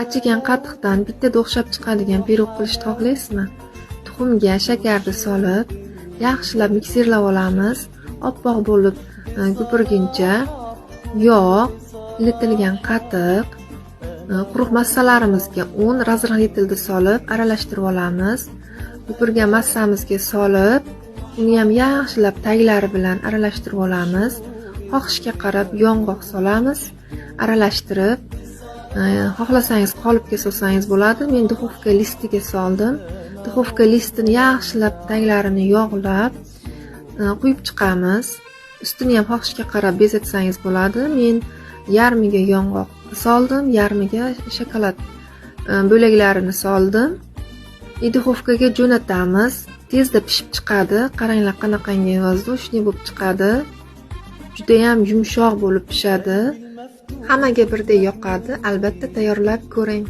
Achigan qatiqdan bittada o'xshab chiqadigan pirog qilishni xohlaysizmi? Tuxumga shakarni solib, yaxshilab mikserlab olamiz. Oppoq bo'lib ko'pirguncha yog', ilitilgan qatiq, quruq massalarimizga un, разрыхлитель ni solib aralashtirib olamiz. Ko'pirgan massamizga solib, uni ham yaxshilab taglari bilan aralashtirib olamiz. Xohishga qarab yong'oq solamiz, aralashtirib, xohlasangiz qolipga solsangiz bo'ladi. Men duxovka listiga soldim. Duxovka listini yaxshilab taglarini yog'lab, quyib chiqamiz. Ustini ham xohishga qarab bezatsangiz bo'ladi. Men yarmiga yong'oq soldim, yarmiga shokolad bo'laklarini soldim. Duxovkaga jo'natamiz. Tezda pishib chiqadi. Qaranglar, qanaqangi воздушный bo'lib chiqadi. Juda ham yumshoq bo'lib pishadi. Hammaga birdek yoqadi. Albatta tayyorlab ko'ring.